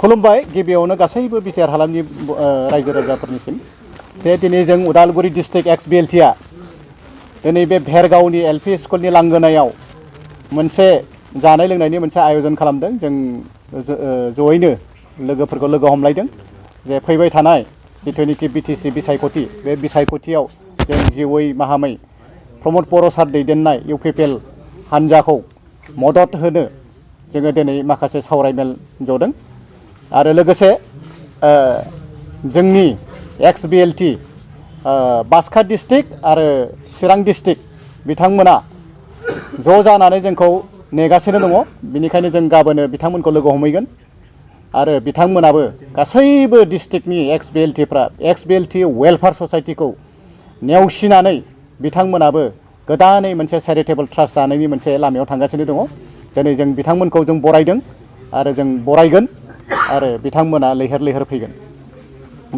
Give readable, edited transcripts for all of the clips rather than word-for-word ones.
खुलुमबाय गिबियावनो गासैबो बिटिआर हालामनि रायजो राजाफोरनिसिम जे दिनै जों उदालगुरि डिस्ट्रिक्ट एक्स BLT आ दिनै बे भेरगावनि LP स्कुलनि लांगोनायाव मोनसे जानाय लोंनायनि मोनसे आयोजन खालामदों जों जयैनो लोगोफोरखौ लोगो हमलायदों जे फैबाय थानाय जिथुनिखि BTC बिसायख'थि बे बिसायख'थियाव जों जिउयै माहामै प्रमद बर' सार दैदेननाय UPPL हान्जाखौ मदद होनो जोङो दिनै माखासे सावरायमेल जदों आरो लोगोसे जोंनि एक्स BLT बाक्सा डिस्ट्रिक्ट आरो चिरां डिस्ट्रिक्ट बिथांमोना ज' जानानै जोंखौ नेगासिनो दङ बिनिखायनो जों गाबोनो बिथांमोनखौ लोगो हमहैगोन आरो बिथांमोनाबो गासैबो डिस्ट्रिक्टनि एक्स BLTफ्रा एक्स BLT वेलफेयार ससाइटिखौ नेवसिनानै बिथांमोनाबो गोदानै मोनसे चेरिटेबल ट्रास्ट जानायनि मोनसे लामायाव थांगासिनो दङ दिनै जों बिथांमोनखौ जों बरायदों आरो जों बरायगोन आरो बिथांमोना लैहोर लैहोर फैगोन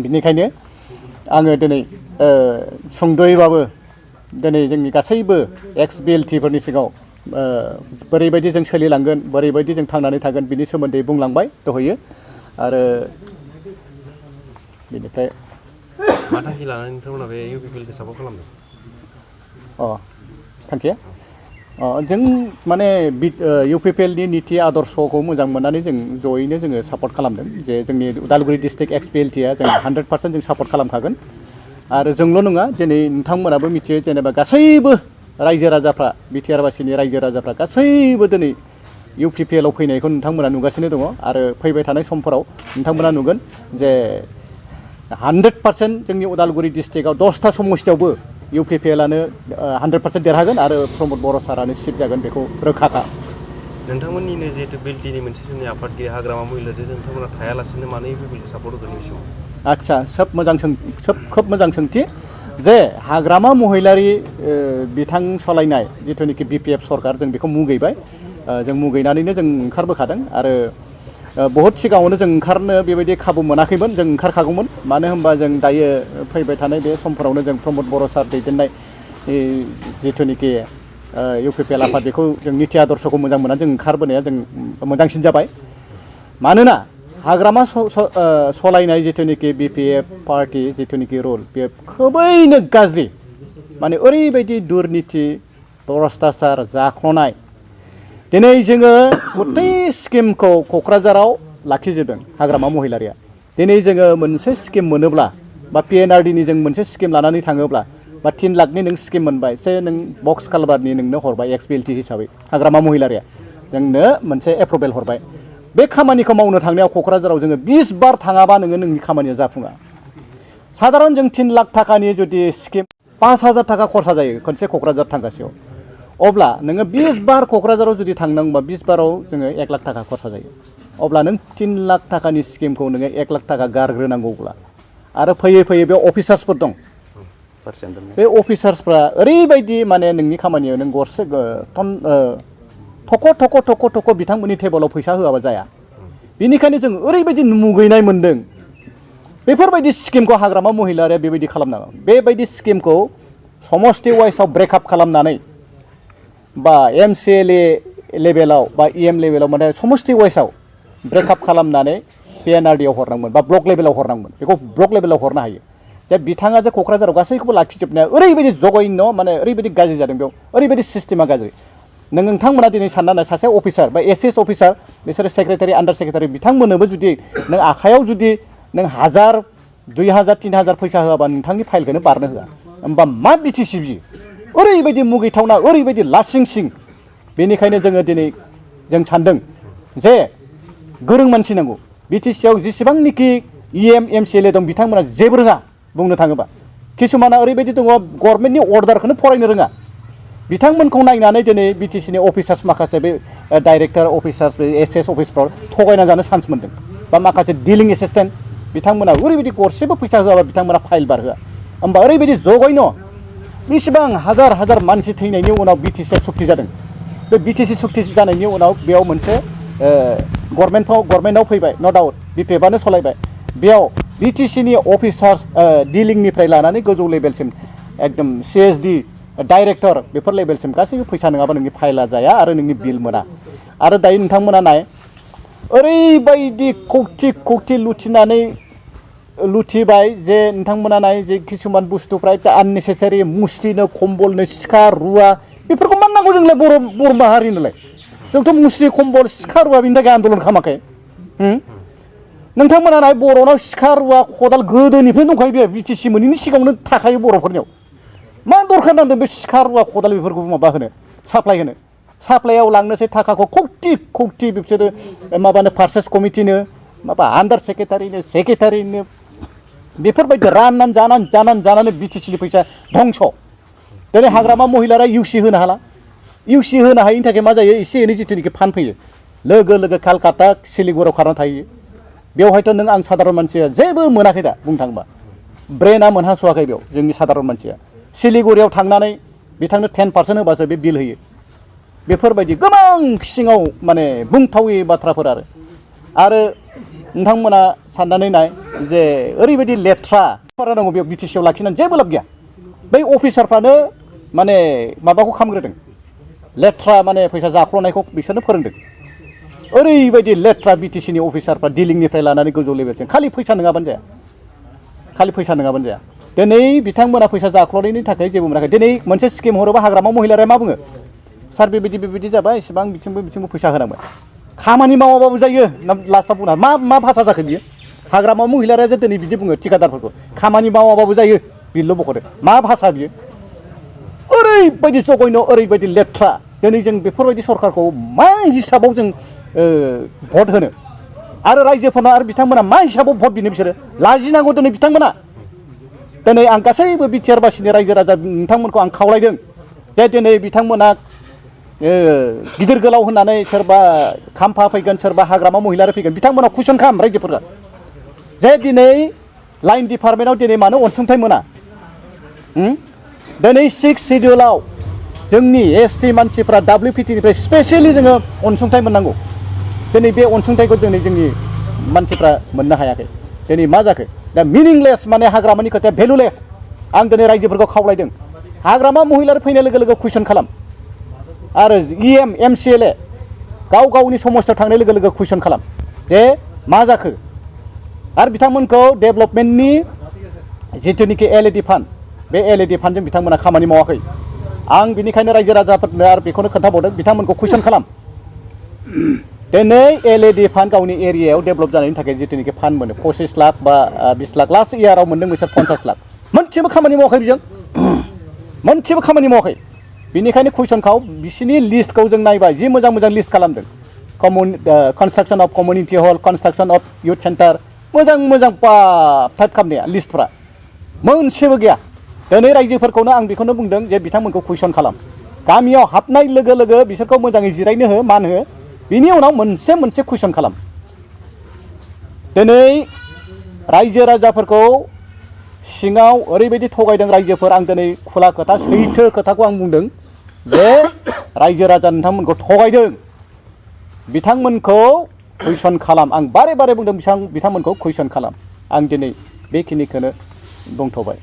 बिनिखायनो आङो दिनै सुंद'यैबाबो दिनै जोंनि गासैबो एक्स BLTफोरनि सिगाङाव बोरैबायदि जों सोलिलांगोन बोरैबायदि जों थांनानै थागोन बिनि सोमोन्दै बुंलांबाय दहयो आरो बिनिफ्राय मा थांखि लानानै नोंथांमोना बे UPPLखौ सापर्ट खालामदों थांखिया जों माने UPPLनि नीति आदर्शखौ मोजां मोननानै जों जयैनो जोङो सापर्ट खालामदों जे जोंनि उदालगुरि डिस्ट्रिक्ट एक्स BLTआ जों 100% जों सापर्ट खालामखागोन आरो जोंल' नङा दिनै नोंथांमोनाबो मिथियो जेनेबा गासैबो रायजो राजाफ्रा बिटिआर बासिनि रायजो राजाफ्रा गासैबो दिनै UPPLआव फैनायखौ नोंथांमोना नुगासिनो दङ आरो फैबाय थानाय समफोराव नोंथांमोना नुगोन जे 100% जोंनि उदालगुरि डिस्ट्रिक्टआव 10टा समस्थियावबो UPPLआनो 100% देरहागोन आरो प्रमद बर' सारानो सिट जागोन बेखौ रोखाखा नोंथांमोननिनो जिहेतु BLTनि मोनसे जोंनि आफादगिरि हाग्रामा महिलाजों नोंथांमोना थायालासिनो मानो UPPLखौ सापर्ट होगोन बे समाव आच्छा खोब मोजां सोंथि जे हाग्रामा महिलारि बिथां सालायनाय जिथुनिखि BPF सरकार जों बेखौ मुगैबाय जों मुगैनानैनो जों ओंखारबोखादों आरो बहुत सिगाङावनो जों ओंखारनो बेबायदि खाबु मोनाखैमोन जों ओंखारखागौमोन मानो होनबा जों दायो फैबाय थानाय बे समफोरावनो जों प्रमद बर' सार दैदेननाय जिथुनिखि UPPL आफाद बेखौ जों नीति आदर्शखौ मोजां मोननानै जों ओंखारबोनाया जों मोजांसिन जाबाय मानोना हाग्रामा सलायनाय जिथुनिखि BPF पार्टी जिथुनिखि रुल बे खोबैनो गाज्रि माने ओरैबायदि दुर्नीति भ्रष्टाचार जाख्ल'नाय दिनै जोङो गथै स्किमखौ क'क्राझाराव लाखिजोबदों हाग्रामा महिलारिया दिनै जोङो मोनसे स्किम मोनोब्ला बा PNRDनि जों मोनसे स्किम लानानै थाङोब्ला बा 3 लाखनि नों स्किम मोनबाय से नों बक्स कालभारनि नोंनो हरबाय एक्स BLT हिसाबै हाग्रामा महिलारिया जोंनो मोनसे एप्रुभेल हरबाय बे खामानिखौ मावनो थांनायाव क'क्राझाराव जोङो 20 बार थाङाबा नोङो नोंनि खामानिया जाफुङा साधारन जों 3 लाख थाखानि जुदि स्किम 5000 थाखा खरसा जायो खनसे क'क्राझार थांगासेयाव अब्ला नोङो 20 बार क'क्राझाराव जुदि थांनांगौबा 20 बाराव जोङो 1 लाख थाखा खरसा जायो अब्ला नों 3 लाख थाखानि स्किमखौ नोङो 1 लाख थाखा गारग्रोनांगौब्ला आरो फैयै फैयै बे अफिसार्सफोर दं बे अफिसार्सफ्रा ओरैबायदि माने नोंनि खामानियाव नों गरसे थख' बिथांमोननि टेबोलाव फैसा होआबा जाया बेनिखायनो जों ओरैबायदि मुगैनाय मोन्दों बेफोरबायदि स्किमखौ हाग्रामा महिलारिया बेबायदि खालामनाङा बेबायदि स्किमखौ समष्टि वाइसआव ब्रेकआप खालामनानै बा MCLA लेभेलाव बा EM लेभेलाव माने समष्टि वाइसआव ब्रेकआप खालामनानै PNRDआव हरनांगोन बा ब्लक लेभेलाव हरनांगोन बेखौ ब्लक लेभेलाव हरनो हायो जे बिथाङा जे क'क्राझाराव गासैखौबो लाखिजोबनाया ओरैबायदि जघन्य माने ओरैबायदि गाज्रि जादों बेयाव ओरैबायदि सिस्टेमा गाज्रि नोंथांमोना दिनै सानना सासे अफिसार बा SS अफिसार बिसोरो सेक्रेटारि आन्डार सेक्रेटारि बिथांमोननोबो जुदि नों आखायाव जुदि नों 1000 2000 3000 फैसा होआबा नोंथांनि फाइलखौनो बारनो होआ होमबा मा BTC बियो ओरैबायदि मुगैथावना ओरैबायदि लासिंसिं बेनिखायनो जोङो दिनै जों सानदों जे गोरों मानसि नांगौ BTCआव जेसेबांनिखि EM MCLA दं बिथांमोना जेबो रोङा बुंनो थाङोबा किसुमाना ओरैबायदि दङ गभर्नमेन्टनि अर्डारखौनो फरायनो रोङा बिथांमोनखौ नायनानै दिनै BTCनि अफिसार्स माखासे बे डाइरेक्टर अफिसार्स बे SS अफिसफ्राव थगायना जानो चान्स मोन्दों बा माखासे डिलिं एसिस्टेन्ट बिथांमोना ओरैबायदि गरसेबो फैसा होआबा बिथांमोना फाइल बारहोआ होमबा ओरैबायदि जघन्य बेसेबां हाजार मानसि थैनायनि उनाव BTCआ सुक्ति जादों बे BTC सुक्ति जानायनि उनाव बेयाव मोनसे गभर्नमेन्टआव फैबाय न' डाउट BPFआनो सलायबाय बेयाव BTCनि अफिसार्स डिलिंनिफ्राय लानानै गोजौ लेभेलसिम एकदम CSD डाइरेक्टर बेफोर लेभेलसिम गासैबो फैसा नङाबा नोंनि फाइला जाया आरो नोंनि बिल मोना आरो दायो नोंथांमोना नाय ओरैबायदि खौथि लुथिनानै लुथिबाय जे नोंथांमोना नाय जे किसुमान बुस्थुफ्रा आननेसेसारि मुस्रिनो कम्बलनो सिखा रुवा बेफोरखौ मा नांगौ जोंलाय बर' माहारिनोलाय जोंथ' मुस्रि कम्बल सिखा रुवा बिनि थाखाय आन्दलन खालामाखै नोंथांमोना नाय बर'नाव सिखा रुवा खदाल गोदोनिफ्रायनो दंखायो बे बिटिसि मोनैनि सिगाङावनो थाखायो बर'फोरनियाव मा दरखार नांदों बे सिखा रुवा खदाल बेफोरखौ माबा होनो साप्लाय होनो साप्लायाव लांनोसै थाखाखौ खौथि बिसोरो माबानो पार्चेस कमिटिनो माबा आन्डार सेक्रेटारिनो बेफोरबायदि जानानै बिटिसिनि फैसा धंस' दिनै हाग्रामा महिलारा इउसि होनो हाला इउसि होनो हायिनि थाखाय मा जायो एसे एनै जिथुनिखि फान्ड फैयो लोगो कलकाता सिलिगुरियाव खारना थायो बेवहायथ' नों आं साधारन मानसिया जेबो मोनाखै दा बुंनो थाङोबा ब्रेना मोनहास'वाखै बेयाव जोंनि साधारन मानसिया सिलिगुरियाव थांनानै बिथांनो 10% होबासो बे बिल होयो बेफोरबायदि गोबां सिङाव माने बुंथावै बाथ्राफोर आरो नोंथांमोना साननानै नाय जे ओरैबायदि लेथ्रा नांगौ बेयाव बिटिसिआव लाखिनानै जेबो लाब गैया बै अफिसारफ्रानो माने माबाखौ खालामग्रोदों लेथ्रा माने फैसा जाख्ल'नायखौ बिसोरनो फोरोंदों ओरैबायदि लेथ्रा बिटिसिनि अफिसारफ्रा दिलिंनिफ्राय लानानै गोजौ लेभेलसिम खालि फैसा नङाबानो जाया दिनै बिथांमोना फैसा जाख्ल'नायनि थाखाय जेबो मोनाखै दिनै मोनसे स्किम हरोबा हाग्रामा महिलारिया मा बुङो सार बेबायदि जाबाय इसेबां बिथिंबो फैसा होनांबाय खामानि मावाबाबो जायो लास्टआव बुंना मा भाषा जाखो बियो हाग्रामा महिलारिया जे दिनै बिदि बुङो थिकादारफोरखौ खामानि मावाबाबो जायो बिल बख'दो मा भाषा बियो ओरैबायदि जघन्य ओरैबायदि लेथ्रा दिनै जों बेफोरबायदि सरकारखौ मा हिसाबाव जों भट होनो आरो रायजोफोरनाव आरो बिथांमोना मा हिसाबाव भट बिनो बिसोरो लाजिनांगौ दिनै बिथांमोना दिनै आं गासैबो बिटिआर बासिनि रायजो राजा नोंथांमोनखौ आं खावलायदों जे दिनै बिथांमोना गिदिर गोलाव होननानै सोरबा खाम्फा फैगोन सोरबा हाग्रामा महिलारि फैगोन बिथांमोना कुइसन खालाम रायजोफोरा जे दिनै लाइन डिपार्टमेन्टआव दिनै मानो अनसुंथाइ मोना दिनै 6 सिडिउलाव जोंनि एसटि मानसिफ्रा WPTनिफ्राय स्पेसियेलि जोङो अनसुंथाइ मोननांगौ दिनै बे अनसुंथाइखौ जोंनि मानसिफ्रा मोननो हायाखै दिनै मा जाखो दा मिनिंलेस माने हाग्रामानि खोथाया भेलुलेस आं दिनै रायजोफोरखौ खावलायदों हाग्रामा महिलारि फैनाय लोगो कुइसन खालाम आरो EM MCLA गावनि समस्यायाव थांनाय लोगो कुइसन खालाम जे मा जाखो आरो बिथांमोनखौ डेभेलपमेन्टनि जिथुनिखि LED फान्ड बे LED फान्डजों बिथांमोना खामानि मावाखै आं बिनिखायनो रायजो राजाफोरनो आरो बेखौनो खोन्थाबावदों बिथांमोनखौ कुइसन खालाम दिनै LED फान्ड गावनि एरियायाव डेभेलप जानायनि थाखाय जिथुनिखि फान्ड मोनो 25 लाख बा 20 लाख लास्ट इयाराव मोनदों बिसोर 50 लाख मोनसेबो खामानि मावाखै बिजों मोनसेबो खामानि मावाखै बिनिखायनो कुइसनखौ बिसिनि लिस्टखौ जों नायबाय जि मोजां लिस्ट खालामदों construction of community hall construction of youth centre मोजां टाइप खालामनाया लिस्टफ्रा मोनसेबो गैया दिनै रायजोफोरखौनो आं बेखौनो बुंदों जे बिथांमोनखौ कुइसन खालाम गामियाव हाबनाय लोगो बिसोरखौ मोजाङै जिरायनो हो मान हो बिनि उनाव मोनसे कुइसन खालाम दिनै रायजो राजाफोरखौ सिङाव ओरैबायदि थगायदों रायजोफोर आं दिनै खुला खोथा सैथो खोथाखौ आं बुंदों जे रायजो राजा नोंथांमोनखौ थगायदों बिथांमोनखौ कुइसन खालाम आं बारे बुंदों बिथांमोनखौ कुइसन खालाम आं दिनै बेखिनिखौनो बुंथ'बाय